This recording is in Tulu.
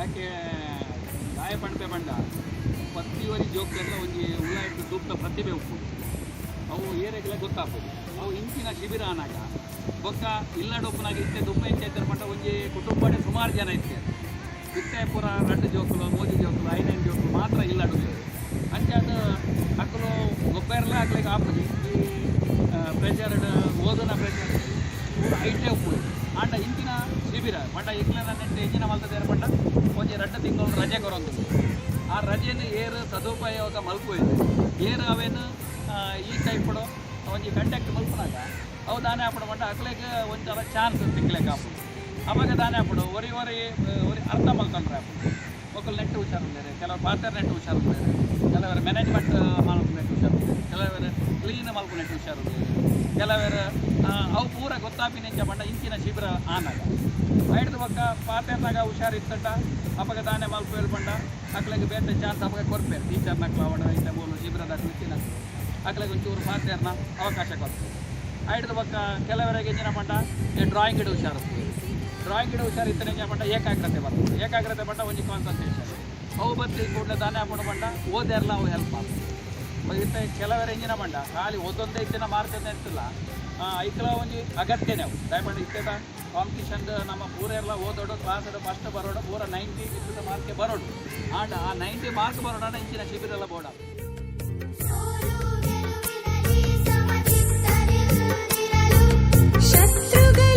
ಯಾಕೆ ದಾಯ ಪಂಡ್ಪೆ ಪಂಡ ಪ್ರತಿ ಜೋಕ್ಲೆಗ್ಲ ಒಂಜಿ ಉಲಾಯಿಡ್ ಸೂಕ್ತ ಪ್ರತಿಭೆ ಉಪ್ಪು. ಅವು ಏರೆಗ್ಲ ಗೊತ್ತಾಪುಜಿ. ಅವು ಇಂಚಿನ ಶಿಬಿರ ಆನಾಗ ಬೊಕ್ಕ ಇಲ್ಲಡೊಪ್ಪುನಾಗ ಇತ್ತೆ ದುಂಬ ಎಂಚ ಇತ್ತೆರ್ ಪಂಡ, ಒಂಜಿ ಕುಟುಂಬಡೆ ಸುಮಾರು ಜನ ಇತ್ತೆರ್. ಇತ್ತೆ ಪೂರ ರಡ್ಡ್ ಜೋಕುಲು, ಮೂಜಿ ಜೋಕುಲು, ಐನೈದು ಜೋಕುಲು ಮಾತ್ರ ಇಲ್ಲಡುಲ್ಲೆರ್. ಅಂಚಾದ್ ಅಕುಲು ಗೊಬ್ಬೆರ್ಲ ಅಕ್ಲೆಗ್ ಆಪುಜಿ. ಈ ಪ್ರೆಷರ್ಡ್, ಓದುನ ಪ್ರೆಷರ್ ಪೂರ ಐಟೇ ಉಪ್ಪುಜಿ. ಆಂಡ ಇಂಚಿನ ಶಿಬಿರ ಪಂಡ ಎಂಕ್ಲೆನ ನೆಟ್ಟ್ ಎಂಚಿನ ಮಲ್ತುದೆರ್ ಪಂಡ, ಒಂಜಿ 2 ತಿಂಗಳು ರಜೆ ಕೊರೊಂದುಲ್ಲೆರ್. ಆ ರಜೆನ್ ಏರ್ ಸದುಪಯೋಗ ಮಲ್ಪುವೆರ್, ಏರ್ ಅವೆನ್ ಈ ಟೈಪ್ಡ್ ಒಂಜಿ ಕಂಡಕ್ಟ್ ಮಲ್ಪುನಾಗ ಅವು ದಾನೆ ಆಪುಂಡು ಪಂಡ, ಅಕ್ಲೆಗ್ ಒಂಥರ ಚಾನ್ಸ್ ತಿಕ್ಲೆಕ್ ಆಪುಂಡು. ಅವಾಗ ದಾನೆ ಆಪುಂಡು, ಒರಿ ಒರಿ ಒರಿ ಅರ್ಥ ಮಲ್ತೊಂಡ್ರೆ ಆಪುಂಡು. ಮೊಕುಲು ನೆಟ್ಟ್ ಹುಷಾರುಲ್ಲೆರ್, ಕೆಲವು ಪಾತೆರ ನೆಟ್ಟ್ ಹುಷಾರುಲ್ಲೆರ್, ಕೆಲವರು ಮ್ಯಾನೇಜ್ಮೆಂಟ್ ಮಲ್ಪುನೆಟ್ ಹುಷಾರುಲ್ಲೆರ್, ಕೆಲವರು ಕ್ಲೀನ್ ಮಲ್ಪುನೆಟ್ ಹುಷಾರುಲ್ಲೆರ್, ಕೆಲವರು ಅವು ಪೂರ ಗೊತ್ತಾಪಿನ ಎಂಚ ಪಂಡ, ಇಂಚಿನ ಶಿಬಿರ ಆನಾಗ. ಐಡ್ದ್ ಬೊಕ್ಕ ಪಾತೆರ್ನಾಗ ಹುಷಾರಿತ್ತಂಡ ಅಪಗ ದಾನೆ ಮಲ್ಪುವೆರ್ ಪಂಡ, ಅಕ್ಲೆಗ್ ಬೇತೆ ಚಾನ್ಸ್ ಅಪಗ ಕೊರ್ಪೆರ್. ಟೀಚರ್ನಕ್ಲು ಆವಡ್, ಇತ್ತೆ ಮೂಲು ಶಿಬಿರದಕ್ಲು ಇತ್ತಿನಕ್ಲು ಅಕ್ಲೆಗ್ ಒಂಚೂರು ಪಾತೆರ್ನ ಅವಕಾಶ ಕೊರ್ಪೆರ್. ಐಡ್ದ್ ಬೊಕ್ಕ ಕೆಲವರಿಗೆ ಎಂಚಿನ ಪಂಡ, ಡ್ರಾಯಿಂಗ್ ಹುಷಾರು. ಡ್ರಾಯಿಂಗ್ ಹುಷಾರು ಇತ್ತನೆ ಎಂಚ ಪಂಡ, ಏಕಾಗ್ರತೆ ಬರ್ತದೆ. ಏಕಾಗ್ರತೆ ಪಂಡ ಒಂಜಿ ಕಾನ್ಸಂಟ್ರೇಷನ್. ಅವು ಬತ್ತಿ ಕೂಡಲೇ ದಾನೆ ಆಪುಂಡು ಪಂಡ, ಓದೆರ್ಲ ಅವು ಹೆಲ್ಪ್ ಆಪುಂಡು. ಇತ್ತೆ ಕೆಲವರು ಎಂಚಿನ ಪಂಡ, ಖಾಲಿ ಓದೊಂದೇ ಇತ್ತಿನ ಮಾರ್ಕ್ ಇತ್ತಿಲ್ಲ. ಐಕ್ಲ ಒಂಜಿ ಅಗತ್ಯನೇ ಅವು. ದಯಮಾಡಿ ಇತ್ತೆದ ಕಾಂಪಿಟಿಷನ್ ನಮ್ಮ ಪೂರೆಲ್ಲ ಓದೋಡು, ಕ್ಲಾಸ್ ಫಸ್ಟ್ ಬರೋಡು, ಪೂರ 90 ಇತ್ತದ ಮಾರ್ಕೆ ಬರೋಡು. ಆಂಡ ಆ 90 ಮಾರ್ಕ್ ಬರೋಣ ಇಂಚಿನ ಶಿಬಿರ ಎಲ್ಲ ಬೋಡ. ಸೋಲು ಗೆಲುವಿನಲ್ಲಿ ಸಮಚಿತ್ತದಿಂದಿರಲು. ಶತ್ರುಗಳ